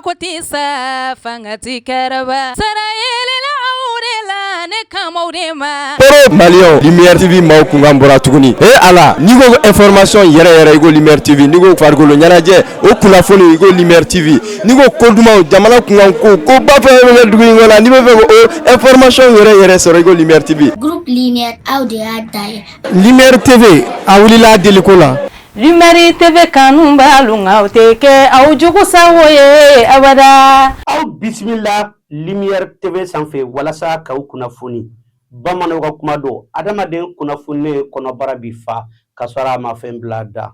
Mako tɛ sa, fanga tɛ kɛrɛba, sara yeelela aw de la, ne kan b'aw de ma. Toro Maliyɛnw, Lumière TV maaw kunkan bɔra tuguni. E Ala, n'i ko information yɛrɛ yɛrɛ, i ko Lumière TV. N'i ko farikolo ɲɛnajɛ, o kunnafoni, i ko Lumière TV. N'i ko ko dumanw, jamana kunkan ko, koba fɛn fɛn bɛ kɛ dugu in kɔnɔ, n'i bɛ fɛ k'o information yɛrɛ yɛrɛ sɔrɔ, i ko Lumière TV. Groupe Lumière, aw de y'a ta ye. Lumière TV, a wulila deliko la. Lumière TV kanu b'alu nka o tɛ kɛ aw jugu sago ye abada. Aw bisimila Lumière TV sanfɛ walasa k'aw kunnafoni. Bamananw ka kuma don, adamaden kunnafoni kɔnɔbara bi fa ka sɔrɔ a ma fɛn bila da.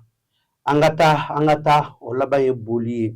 An ka taa, an ka taa, o laban ye boli ye.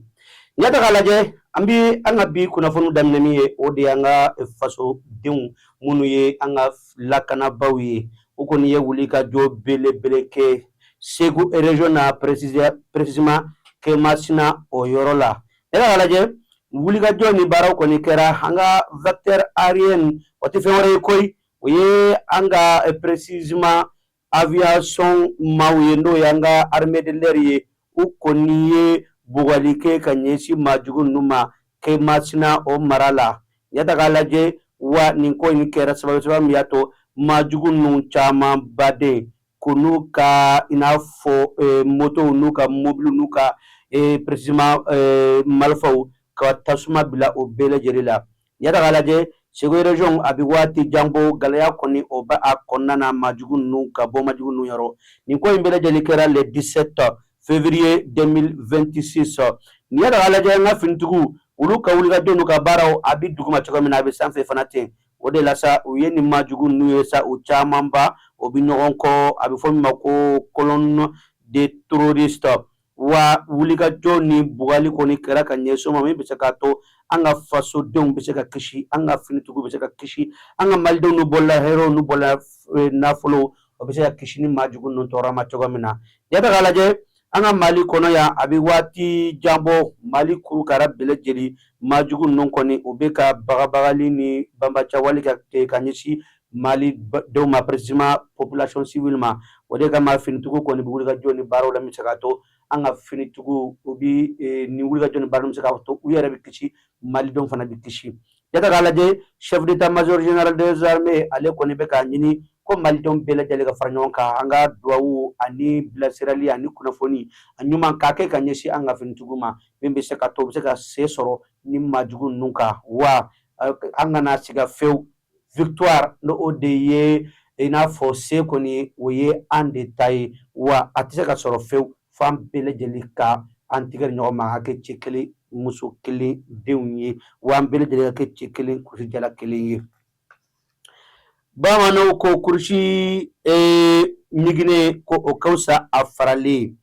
N'i y'a ta k'a lajɛ, an bi an ka bi kunnafoni daminɛ min ye, o de y'an ka fasodenw minnu ye an ka lakanabaaw ye. U kɔni ye wuli ka jɔ belebele kɛ Segu région na, précisément Kemasina o yɔrɔ la. E k'a lajɛ, wulikajɔ ni baaraw kɔni kɛra an ka vecteur aérien, o tɛ fɛn wɛrɛ ye koyi, o ye an ka précisément aviation maaw ye, n'o ye an ka armée de l'air ye. U kɔni ye bugɔli kɛ ka ɲɛsin maajugu ninnu ma Kemasina o mara la. N'i y'a ta k'a lajɛ wa, nin ko in kɛra sababu min y'a to maajugu ninnu caman baden ko n'u ka i n'a fɔ motow n'u ka mobiliw n'u ka précisément marifaw ka tasuma bila o bɛɛ lajɛlen la. N'i y'a ta k'a lajɛ, Segu région, a bɛ waati jan bɔ, gɛlɛya kɔni o bɛ a kɔnɔna na, maajugu ninnu ka bɔ maajugu ninnu yɔrɔ. Nin ko in bɛɛ lajɛlen kɛra le 17 février 2026. N'i y'a ta k'a lajɛ, an ka finitigiw, olu ka wulikajɔ n'u ka baaraw, a bɛ duguma cogo min na, a bɛ sanfɛ fana ten. O de la sa, u ye nin maajugu ninnu ye sa, u camanba o bɛ ɲɔgɔn kɔ, a bɛ fɔ min ma ko colonne de terroriste. Wa wulikajɔ ni bugali kɔni kɛra ka ɲɛsin o ma, min bɛ se k'a to an ka fasodenw bɛ se ka kisi, an ka finitigiw bɛ se ka kisi, an ka malidenw n'u bolola hɛrɛw n'u bolola nafolo, o bɛ se ka kisi ni maajugu ninnu tɔɔrɔ ma cogo min na. N'i y'a ta k'a lajɛ, an ka Mali kɔnɔ yan, a bɛ waati jan bɔ, Mali kurukara bɛɛ lajɛlen, maajugu ninnu kɔni u bɛ ka bagabagali ni banbacawale ka ɲɛsin Mali denw ma, précisément population civile ma. O de kama finitigiw kɔni bɛ wulikajɔ ni baaraw la, min bɛ se k'a to an ka finitigiw u bɛ nin wulikajɔ ni baara min bɛ se k'a to u yɛrɛ bɛ kisi, malidenw fana bɛ kisi. N'i y'a ta k'a lajɛ, chef d'état-major général des armées, ale kɔni bɛ k'a ɲini ko malidenw bɛɛ lajɛlen ka fara ɲɔgɔn kan, an ka duwawu ani bilasirali ani kunnafoni a ɲuman k'a kɛ ka ɲɛsin an ka finitigiw ma, min bɛ se ka to u bɛ se ka se sɔrɔ ni maajugu ninnu kan. Wa an kana siga fewu, victoire n'o o de ye i n'a fɔ se kɔni, o ye an de ta ye. Wa a tɛ se ka sɔrɔ fewu fo an bɛɛ lajɛlen ka an tigɛ di ɲɔgɔn ma, ka kɛ cɛ kelen muso kelen denw ye, wa an bɛɛ lajɛlen ka kɛ cɛ kelen kurusijala kelen ye. Bamananw ko kurusi ɲiginnen ko o ka fisa a faralen.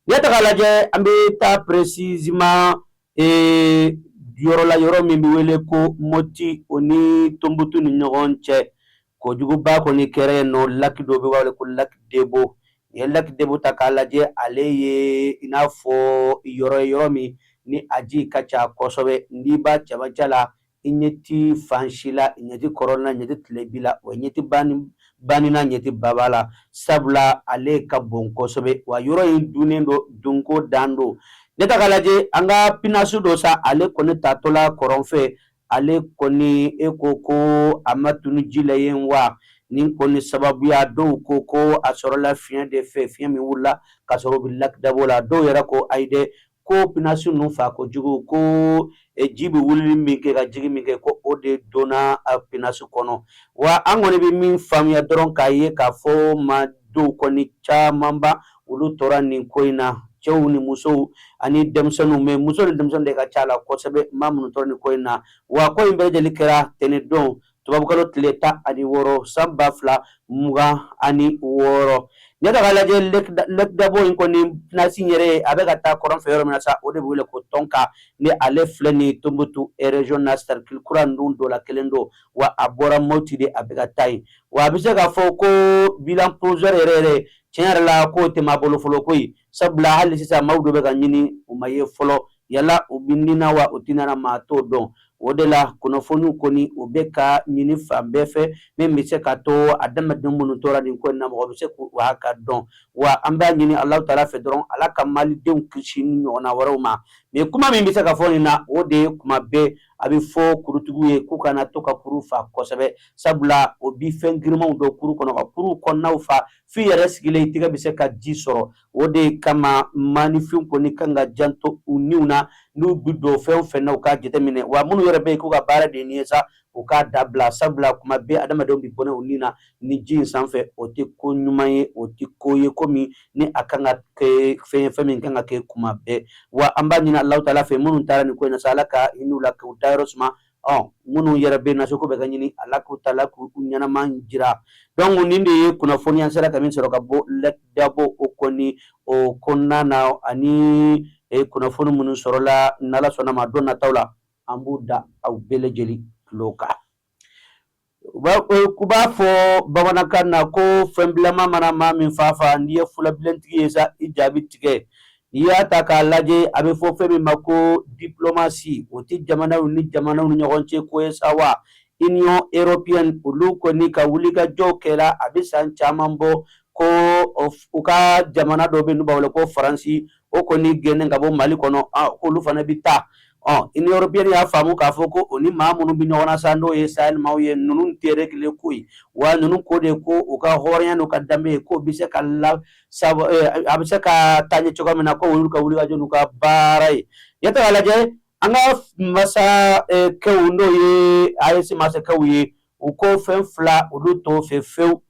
N'i y'a ta k'a lajɛ, an bɛ taa précisément yɔrɔ la, yɔrɔ min bɛ wele ko Moti, o ni Tombouctou ni ɲɔgɔn cɛ. Kojuguba kɔni kɛra yen nɔ, lac dɔ bɛ wele ko lac Debo. N'i ye lac Debo ta k'a lajɛ, ale ye i n'a fɔ yɔrɔ ye, yɔrɔ min ni a ji ka ca kosɛbɛ. N'i b'a cɛmancɛ la, i ɲɛ ti fan si la, i ɲɛ ti kɔrɔn na, ɲɛ ti tilebi la, wa ɲɛ ti banni na, ɲɛ ti baba la, sabula ale ka bon kosɛbɛ. Wa yɔrɔ in dunnen don, dunko dan don. Ne ta k'a lajɛ, an ka pinasi dɔ sa, ale kɔni tatɔla kɔrɔn fɛ, ale kɔni e ko ko a ma tunu ji la yen. Wa nin kɔni sababuya, dɔw ko ko a sɔrɔla fiɲɛ de fɛ, fiɲɛ min wulila ka sɔrɔ u bɛ lac Dabo la. Dɔw yɛrɛ ko ayi dɛ, ko pinasi ninnu fa kojugu, ko ji bɛ wulili min kɛ ka jigin min kɛ, ko o de donna pinasi kɔnɔ. Wa an kɔni bɛ min faamuya dɔrɔn, k'a ye k'a fɔ maa dɔw kɔni camanba olu tora nin ko in na, cɛw ni musow ani denmisɛnninw, mais muso ni denmisɛnninw de ka ca la kosɛbɛ, maa minnu tora nin ko in na. Wa ko in bɛɛ lajɛlen kɛra tɛnɛndon, tubabukalo tile 16, san 2026. N'i y'a ta k'a lajɛ, lac Dabo in kɔni, pinasi yɛrɛ ye, a bɛ ka taa kɔrɔn fɛ yɔrɔ min na sa, o de bɛ wele ko Tɔnka. Ni ale filɛ nin Tombouctou région na, cercle kura ninnu dɔ la kelen don. Wa a bɔra Moti de, a bɛ ka taa yen. Wa a bɛ se k'a fɔ ko bilan provisoire yɛrɛ yɛrɛ, tiɲɛ yɛrɛ la, k'o tɛ maa bolo fɔlɔ koyi, sabula hali sisan maaw dɔ bɛ ka ɲini, u ma ye fɔlɔ. Yala u bɛ nin na wa u tɛ na, maa t'o dɔn. O de la kunnafoniw kɔni o bɛ ka ɲini fan bɛɛ fɛ min bɛ se ka to adamaden minnu tora nin ko in na, mɔgɔ bɛ se k'u ka dɔn. Wa an b'a ɲini Alahu taala fɛ dɔrɔn, Ala ka malidenw kisi ni ɲɔgɔnna wɛrɛw ma. Mais kuma min bɛ se ka fɔ nin na, o de ye kuma bɛɛ a bɛ fɔ kurutigiw ye k'u kana to ka kuru fa kosɛbɛ, sabula o bi fɛn girimanw don kuru kɔnɔ ka kuru kɔnɔnaw fa f'i yɛrɛ sigilen i tɛgɛ bɛ se ka ji sɔrɔ. O de kama maaninfin kɔni kan ka janto u niw na, n'u bɛ don fɛn o fɛn na, u k'a jateminɛ. Wa minnu yɛrɛ bɛ yen k'u ka baara de ye nin ye sa, u k'a dabila, sabula kuma bɛɛ adamadenw bɛ bɔnɛ u ni na ni ji in sanfɛ. O tɛ ko ɲuman ye, o tɛ ko ye komi ni a kan ka kɛ fɛn ye, fɛn min kan ka kɛ kuma bɛɛ. Wa an b'a ɲini Alahu taala fɛ, minnu taara nin ko in na sa, Ala ka hinɛ u la k'u dayɔrɔ suma. Ɔ minnu yɛrɛ bɛ na so ko bɛ ka ɲini Ala k'u ta la k'u ɲɛnama jira. Donc nin de ye kunnafoni an sera ka min sɔrɔ ka bɔ Lac Dabo o kɔni o kɔnɔna na, ani kunnafoni minnu sɔrɔla, n'Ala sɔnna ma, don nataw la an b'u da aw bɛɛ lajɛlen tulo kan. U b'a fɔ bamanankan na ko fɛn bilama mana maa min fa fa, n'i ye fulabilentigi ye sa, i jaabi tigɛ. N'i y'a ta k'a lajɛ, a bɛ fɔ fɛn min ma ko diplomatie, o tɛ jamanaw ni jamanaw ni ɲɔgɔn cɛ ko ye sa wa. Union européenne olu kɔni ka wulikajɔ kɛra a bɛ san caman bɔ ko u ka jamana dɔ bɛ yen n'u b'a wele ko Faransi, o kɔni gɛnnen ka bɔ Mali kɔnɔ, k'olu fana bɛ taa. Ɔ Union européenne y'a faamu k'a fɔ ko o ni maa minnu bɛ ɲɔgɔn na sa, n'o ye Sahel maaw ye, ninnu tɛ kelen ko ye. Wa ninnu ko de ko u ka hɔrɔnya n'u ka danbe ye, k'o bɛ se ka la a bɛ se ka taa ɲɛ cogo min na, ko olu ka wulikajɔ n'u ka baara ye. Ya ta k'a lajɛ, an ka masakɛw, n'o ye AES masakɛw ye, u ko fɛn fila olu t'o fɛ fewu.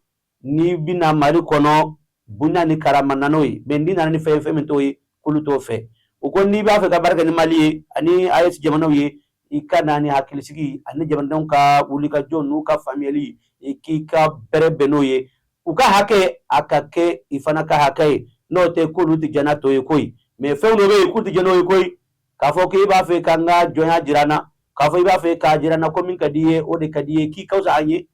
N'i bɛna Mali kɔnɔ, bonya ni karama na n'o ye, mais n'i nana ni fɛn ye, fɛn min t'o ye, k'olu t'o fɛ. U ko n'i b'a fɛ ka baara kɛ ni Mali ye ani AES jamanaw ye, i ka na ni hakilisigi ani jamanadenw ka wulikajɔ n'u ka faamuyali, i k'i ka bɛrɛ bɛn n'o ye, u ka hakɛ a ka kɛ i fana ka hakɛ ye. N'o tɛ, k'olu tɛ jɛn n'a tɔ ye koyi. Mais fɛn dɔ bɛ yen k'u tɛ jɛn n'o ye koyi, k'a fɔ k'i b'a fɛ ka n ka jɔnya jira n na, k'a fɔ i b'a fɛ k'a jira n na ko min ka di i ye, o de ka di i ye, k'i ka fisa an ye.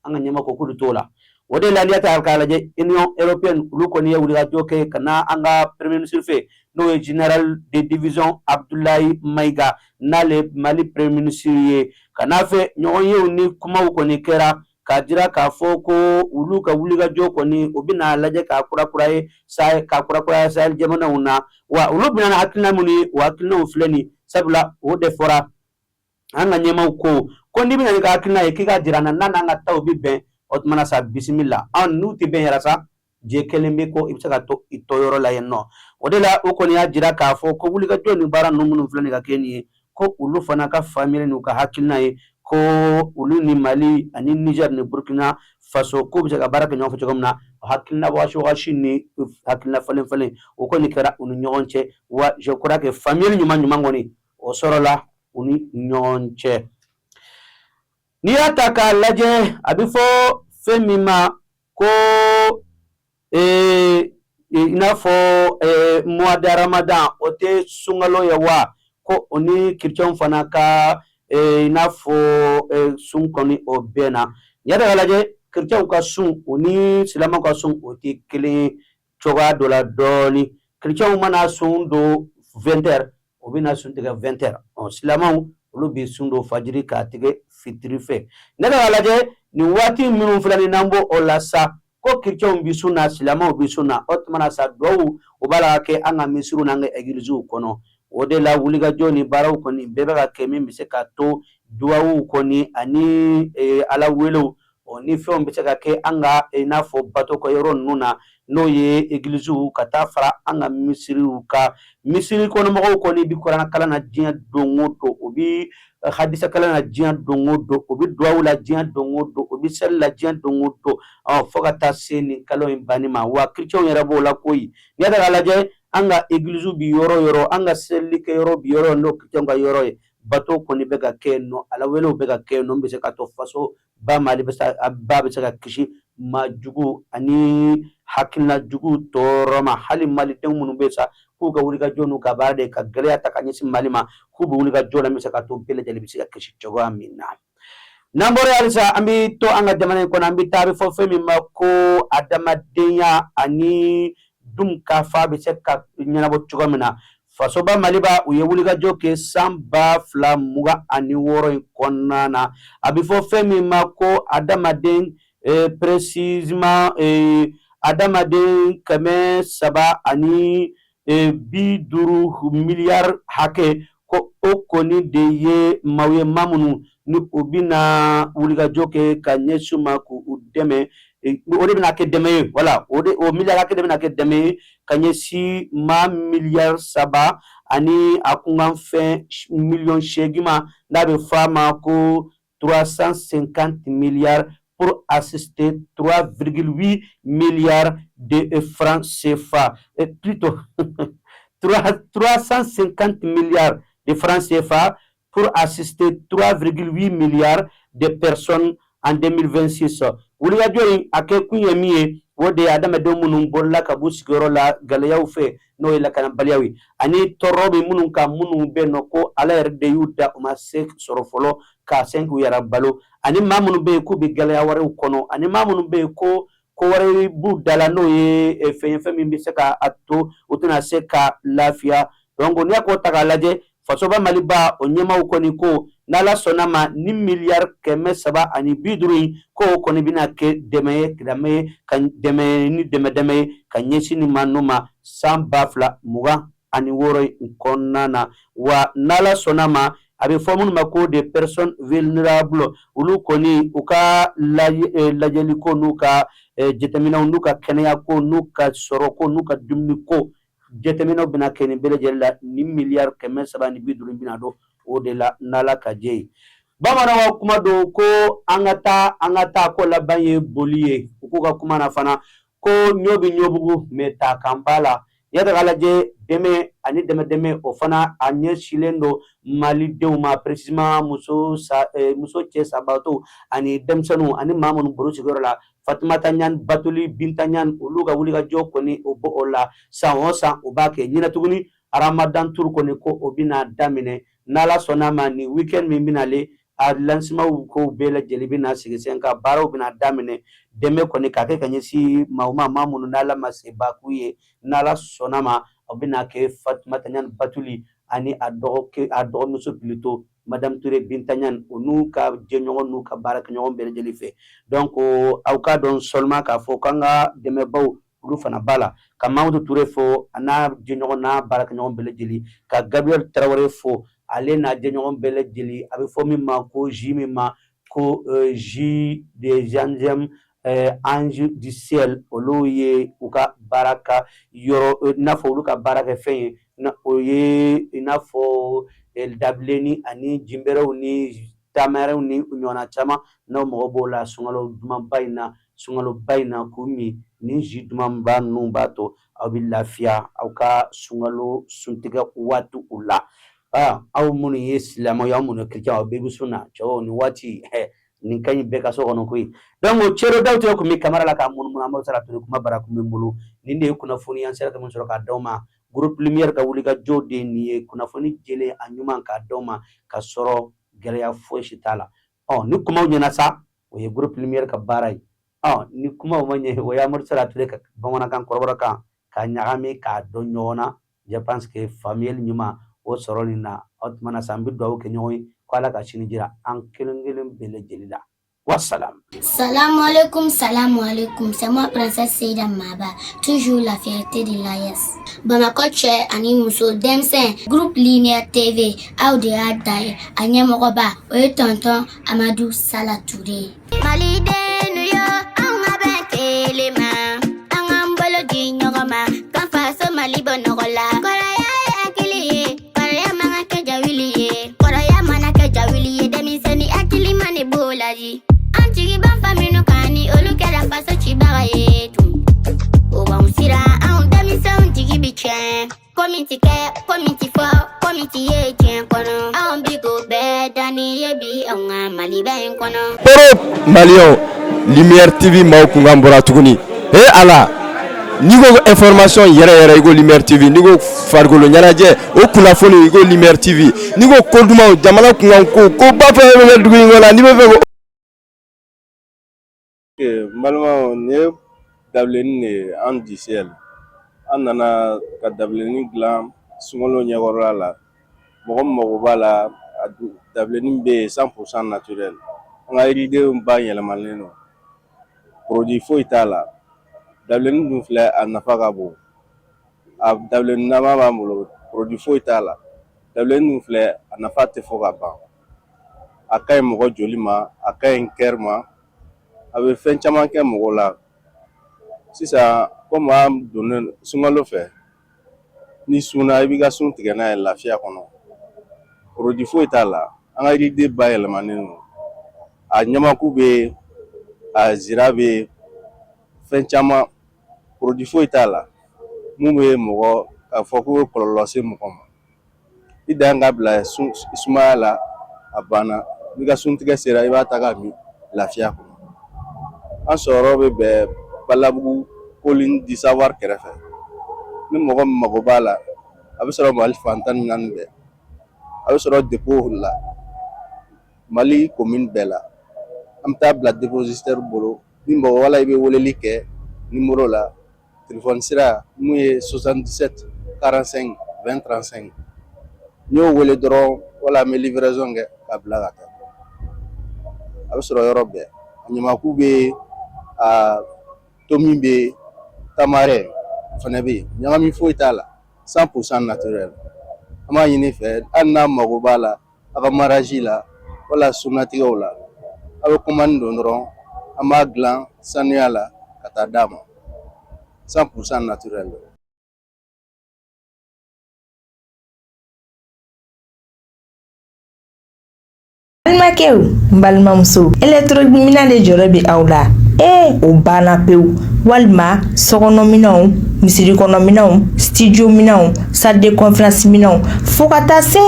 An ka ɲɛmaa ko k'olu t'o la. O de la, n'i y'a ta k'a lajɛ, Union européenne olu kɔni ye wulikajɔ kɛ ka na an ka premier ministre fɛ, n'o ye général de division Abdoulaye Maïga, n'ale Mali premier ministre ye, ka n'a fɛ ɲɔgɔnyew ni kumaw kɔni kɛra k'a jira k'a fɔ ko olu ka wulikajɔ kɔni, u bɛna lajɛ k'a kurakura ye k'a kurakuraya Sahel jamanaw na. Wa olu bɛna na hakilina minnu ye, o hakilinaw filɛ nin, sabula o de fɔra an ka ɲɛmaaw ko n'i bɛna n'i ka hakilina ye, k'i ka jira an na, n'a n'an ka taw bɛ bɛn, o tuma na sa, bisimila. An n'u tɛ bɛn yɛrɛ sa, jɛ kelen bɛ ko i bɛ se ka to i tɔ yɔrɔ la yen nɔ. O de la, o kɔni y'a jira k'a fɔ ko wulikajɔ ni baara ninnu minnu filɛ nin ka kɛ nin ye, ko olu fana ka faamuyali n'u ka hakilina ye ko olu ni Mali ani Niger ni Burkina Faso k'u bɛ se ka baara kɛ ɲɔgɔn fɛ cogo min na, o hakilina wagasi ni hakilina falen falen, o kɔni kɛra u ni ɲɔgɔn cɛ. Wa je crois que faamuyali ɲuman ɲuman kɔni o sɔrɔla u ni ɲɔgɔn cɛ. N'i y'a ta k'a lajɛ, a bɛ fɔ fɛn min ma ko i n'a fɔ mois de Ramadan, o tɛ sunkalo ye wa, ko o ni chrétienw fana ka i n'a fɔ sun kɔni o bɛnna. N'i y'a ta k'a lajɛ, chrétienw ka sun, o ni silamɛw ka sun, o tɛ kelen ye cogoya dɔ la dɔɔnin. Chrétienw mana sun don 20 heures, o bɛna sun tigɛ 20 heures. Ɔ silamɛw olu bɛ sun don fajiri k'a tigɛ fitiri fɛ. Ne k'a lajɛ, nin waati minnu filɛ nin n'an b'o o la sa, ko chrétienw bɛ sun na, silamɛw bɛ sun na, o tuma na sa, duwawu o b'a la ka kɛ an ka misiriw n'an ka egiliziw kɔnɔ. O de la, wulikajɔ ni baaraw kɔni bɛɛ bɛ ka kɛ min bɛ se ka to duwawuw kɔni ani Ala welew o ni fɛnw bɛ se ka kɛ an ka i n'a fɔ bato kɛ yɔrɔ ninnu na, n'o ye egiliziw, ka taa fara an ka misiriw kan. Misiri kɔnɔmɔgɔw kɔni bɛ kuranɛ kalan na diɲɛ don o don, u bɛ hadisa kalan na diɲɛ don o don, u bɛ duwawu la diɲɛ don o don, u bɛ seli la diɲɛ don o don, ɔ fo ka taa se nin kalo in banni ma. Wa chrétienw yɛrɛ b'o la koyi. N'i y'a ta k'a lajɛ, an ka egiliziw bi yɔrɔ o yɔrɔ, an ka seli kɛ yɔrɔ bi yɔrɔ, n'o chrétienw ka yɔrɔ ye, bato kɔni bɛ ka kɛ yen nɔ, Ala welew bɛ ka kɛ yen nɔ, bɛ se ka to faso ba Mali bɛ se ba bɛ se ka kisi maa jugu ani hakilina jugu tɔɔrɔ ma. Hali malidenw minnu bɛ sa k'u ka wulikajɔ n'u ka baara de ka gɛlɛya ta ka ɲɛsin Mali ma, k'u bɛ wulikajɔ la min bɛ se ka to bɛɛ lajɛlen bɛ se ka kisi cogoya min na. N'an bɔra halisa, an bɛ to an ka jamana in kɔnɔ, an bɛ taa a bɛ fɔ fɛn min ma ko adamadenya ani dunkafa bɛ se ka ɲɛnabɔ cogo min na. Fasoba Maliba, u ye wulikajɔ kɛ san 2026 in kɔnɔna na. A bɛ fɔ fɛn min ma ko adamaden, précisément adamaden 350 miliyari hakɛ, ko o kɔni de ye maaw ye, maa minnu ni u bɛna wulikajɔ kɛ ka ɲɛsin u ma k'u dɛmɛ. O de bɛna kɛ dɛmɛ ye. Wala o de, o miliyari hakɛ de bɛna kɛ dɛmɛ ye ka ɲɛsin maa miliyari 3 ani a kunkanfɛn miliyɔn 8 ma, n'a bɛ fɔ a ma ko 350 milliards pour assister 3,8 milliards de francs CFA. Et plutôt 350 milliards de francs CFA pour assister 3,8 milliards de personnes en 2026. Wulikajɔ in, a kɛ kun ye min ye, o de ye adamadenw minnu bɔla ka b'u sigiyɔrɔ la gɛlɛyaw fɛ, n'o ye lakanabaliyaw ye, ani tɔɔrɔ bɛ minnu kan, minnu bɛ yen nɔ ko Ala yɛrɛ de y'u da, u ma se sɔrɔ fɔlɔ ka se k'u yɛrɛ balo, ani maa minnu bɛ yen k'u bɛ gɛlɛya wɛrɛw kɔnɔ, ani maa minnu bɛ yen ko ko wɛrɛ b'u da la, n'o ye fɛn ye, fɛn min bɛ se ka a to u tɛna se ka lafiya. Donc n'i y'a ko ta k'a lajɛ, Fasoba Maliba o ɲɛmaaw kɔni ko n'Ala sɔnna ma, ni miliyari 350 in, ko o kɔni bɛna kɛ dɛmɛ ye, dɛmɛ ye, ka dɛmɛ ni dɛmɛ dɛmɛ ye ka ɲɛsin nin maa ninnu ma san 2026 in kɔnɔna na. Wa n'Ala sɔnna ma, a bɛ fɔ minnu ma ko des personnes vulnérables, olu kɔni, u ka lajɛliko n'u ka jateminɛw n'u ka kɛnɛyako n'u ka sɔrɔko n'u ka dumuniko jateminɛw bɛna kɛ nin bɛɛ lajɛlen la. Ni miliyari 350 bɛna don o de la, n'Ala ka jɛ ye. Bamananw ka kuma don ko an ka taa, an ka taa, ko laban ye boli ye. U k'u ka kuma na fana ko ɲɔ bɛ ɲɔbugu mɛ ta kan b'a la. Y'a ta k'a lajɛ, dɛmɛ ani dɛmɛ dɛmɛ, o fana a ɲɛsinnen don Malidenw ma, précisément muso sa, muso, cɛ sabatɔw ani denmisɛnninw ani maa minnu bolo sigiyɔrɔ la. Fatumata Ɲani Batuli, Binta Ɲani, olu ka wulikajɔ kɔni, o bɔ o la san o san, u b'a kɛ. Ɲinɛ tuguni, Ramadan tour kɔni, ko o bɛna daminɛ n'Ala sɔnna ma nin week-end min bɛna le. A lancement kow bɛɛ lajɛlen bɛna sigi sen kan, baaraw bɛna daminɛ, dɛmɛ kɔni k'a kɛ ka ɲɛsin maaw ma, maa minnu n'Ala ma seba k'u ye. N'Ala sɔnna ma, o bɛna kɛ Fatumata Ɲani Batuli ani a dɔgɔkɛ, a dɔgɔmuso plutôt, Madame Touré Binta Ɲani, o n'u ka jɛɲɔgɔn n'u ka baarakɛɲɔgɔn bɛɛ lajɛlen fɛ. Donc aw k'a dɔn seulement k'a fɔ k'an ka dɛmɛbaw, olu fana b'a la, ka Mamudu Ture fo, a n'a jɛɲɔgɔn n'a baarakɛɲɔgɔn bɛɛ lajɛlen, ka Gabriel Tarawele fo, ale n'a jɛɲɔgɔn bɛɛ lajɛlen. A bɛ fɔ min ma ko jus min ma ko jus de gingembre Ange du Ciel, olu ye u ka baara ka yɔrɔ, i n'a fɔ olu ka baara kɛ fɛn ye, o ye i n'a fɔ dabilenni ani jinbɛrɛw ni tamɛrɛw ni ɲɔgɔnna caman. N'aw mago b'o la sunkalo dumanba in na, sunkaloba in na, k'u min, ni jus dumanba ninnu b'a to aw bɛ lafiya aw ka sunkalo suntigɛ waati u la. Aw minnu ye silamɛw ye, aw minnu ye chrétien, aw bɛɛ bɛ sun na. Cɛw, nin waati nin ka ɲi bɛɛ ka so kɔnɔ koyi. Donc Cero Dawuti tun bɛ kamara la k'a munumunu. Amadu Sara Ture, kuma bara kun bɛ n bolo. Nin de ye kunnafoni an sera ka min sɔrɔ k'a d'aw ma. Groupe Lumière ka wulikajɔ de nin ye, kunnafoni jɛlen a ɲuman k'a d'aw ma ka sɔrɔ gɛlɛya foyi si t'a la. Ɔ ni kumaw ɲɛna sa, o ye Groupe Lumière ka baara ye. Ɔ ni kumaw ma ɲɛ, o ye Amadu Sara Ture ka bamanankan kɔrɔbɔrɔkan ka ɲagami k'a dɔn ɲɔgɔn na. Je pense que faamuyali ɲuman o sɔrɔ nin na. O tuma na sa, an bɛ dugawu kɛ ɲɔgɔn ye ko Ala ka sini jira an kelen kelen bɛɛ lajɛlen la. Wassalam. Salam alaikum, salam alaikum. C'est moi, Princesse Seida Maba, toujours la fierté de l'AES. Bamakɔ cɛ ani muso, denmisɛn, Groupe Lumière TV, aw de y'a da ye. A ɲɛmɔgɔba, o ye tonton Amadou Sala Touré ye. Malidenw yo, an ka bɛn kelen ma, an k'an bolo di ɲɔgɔn ma, ka faso Mali bɔ nɔgɔ la. Kɔrɔya ye hakili ye, kɔrɔya man ka kɛ jawuli ye. Kɔrɔya mana kɛ jawuli ye, denmisɛnnin hakili ma ne b'o laji. An jigi b'an fa minnu kan, ni olu kɛra faso cibaga ye tun. O b'anw siran, anw denmisɛnw jigi bi tiɲɛ. Ko min ti kɛ, ko min ti fɔ, ko min ti ye diɲɛ kɔnɔ. Anw bi k'o bɛɛ danni ye bi anw ka Maliba in kɔnɔ. Koro Maliyɛnw, Lumière TV maaw kunkan bɔra tuguni. He Ala, n'i ko information yɛrɛ yɛrɛ, i ko Lumière TV. N'i ko farikolo ɲɛnajɛ, o kunnafoni, i ko Lumière TV. N'i ko ko dumanw, jamana kunkan ko, ko ba fɛn fɛn bɛ kɛ dugu in kɔnɔ, n'i bɛ fɛ ko N balimaw, nin ye dabilennin de ye. Ange du Ciel, an nana ka dabilennin dilan. Sunkalo ɲɛkɔrɔla la, mɔgɔ min mago b'a la, a dabilennin bɛ yen, 100% naturel. An ka yiridenw bayɛlɛmalen don, produit foyi t'a la. Dabilennin dun filɛ, a nafa ka bon. A dabilennin nama b'an bolo, produit foyi t'a la. Dabilennin dun filɛ, a nafa tɛ fɔ ka ban. A ka ɲi mɔgɔ joli ma, a ka ɲi cœur ma, a bɛ fɛn caman kɛ mɔgɔ la. Sisan, komi an donnen sunkalo fɛ, ni sunna, i b'i ka sun tigɛ n'a ye lafiya kɔnɔ. Produit foyi t'a la. An ka yiriden bayɛlɛmanen don. A ɲamaku bɛ yen, a zira bɛ yen, fɛn caman, produit foyi t'a la mun bɛ mɔgɔ k'a fɔ ko kɔlɔlɔ lase mɔgɔ ma. I dan ka bila sumaya la, a banna. N'i ka suntigɛ sera, i b'a ta ka min lafiya kɔnɔ. An sɔrɔ bɛ bɛn Balabugu, Colline du Savoir kɛrɛfɛ. Ni mɔgɔ min mago b'a la, a bɛ sɔrɔ Mali fan 14 bɛɛ. A bɛ sɔrɔ dépôt la, Mali commune bɛɛ la. An bɛ taa bila dépositaire bolo. Ni mɔgɔ wala, i bɛ weleli kɛ numéro la, téléphone sira mun ye 77 45 20 35. N'i y'o wele dɔrɔn, wala an bɛ livraison kɛ ka bila ka taa. A bɛ sɔrɔ yɔrɔ bɛɛ. A ɲamaku bɛ yen, a tomi bɛ yen, tamarin fana bɛ yen. Ɲagami foyi t'a la, 100% naturel. An b'a ɲini fɛ, hali n'a mago b'a la, a ka mariage la wala sunnatigɛw la, a bɛ commande don dɔrɔn, an b'a dilan sanuya la ka taa d'a ma, 100% naturel. Balimakɛw, n balimamuso, électronique de jɔrɔ bɛ aw la. Ee, o banna pewu. Walima sokɔnɔminɛnw, misiri kɔnɔminɛnw, studio minɛnw, salle de conférence minɛnw, fo ka taa se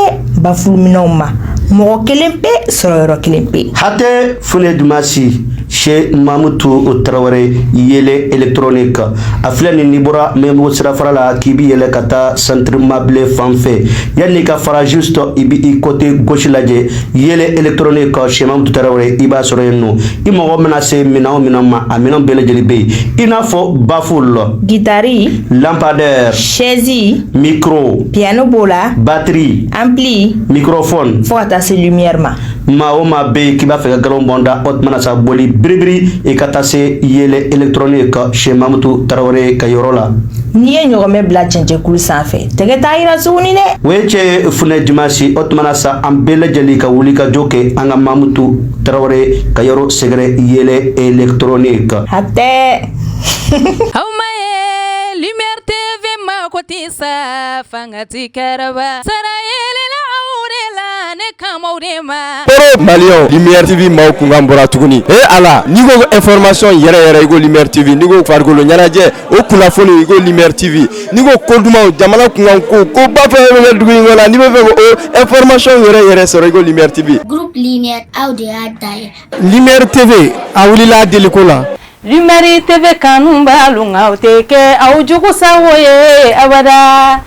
baffle minɛnw ma, mɔgɔ kelen pe sɔrɔ yɔrɔ kelen pe. Hatɛ Fune Dumasi chez Mamutu Tarawele, Yele électronique. A filɛ nin, n'i bɔra Mɛnbugu sirafara la k'i bi yɛlɛ ka taa centre Mabile fan fɛ, yanni ka fara, juste i bi i côté gauche lajɛ, Yele électronique chez Mamutu Tarawele, i b'a sɔrɔ yen nɔ. I mago mana se minɛn o minɛn ma, a minɛn bɛɛ lajɛlen bɛ yen, i n'a fɔ baffle, guitare, lampadaire, chaise, micro, piano b'o la, batterie, ampli, microphone, fo ka taa se lumière ma. Maa o maa bɛ yen k'i b'a fɛ ka galon bɔn da, o tuma na sa, boli biribiri, i ka taa se Yele électronique chez Mamutu Tarawele ka yɔrɔ la. N'i ye ɲɔgɔmɛ bila cɛncɛnkulu sanfɛ, tɛgɛ t'a yira tuguni dɛ. O ye cɛ Funɛ Dimasi. O tuma na sa, an bɛɛ lajɛlen ka wuli ka jɔ kɛ an ka Mamutu Tarawele ka yɔrɔ sɛgɛrɛ, Yele électronique. Hatɛ. Aw ma ye Lumière TV ma ko tɛ sa fanga ti kɛrɛba sara yelela aw de la, ne kamaw de ma. Koro Maliyɛnw, Lumière TV maaw kunkan bɔra tuguni. E ala, n'i ko information yɛrɛ yɛrɛ, i ko Lumière TV. N'i ko farikolo ɲɛnajɛ, o kunnafoni, i ko Lumière TV. N'i ko ko dumanw, jamana kunkan ko, ko ba fɛn fɛn bɛ dugu in kɔnɔ, n'i bɛ fɛ ko information yɛrɛ yɛrɛ sɔrɔ, i ko Lumière TV. Groupe Lumière, aw de y'a da ye. Lumière TV, a wulila deliko la. Lumière TV kanu b'alu, aw tɛ kɛ aw jugu sago ye abada.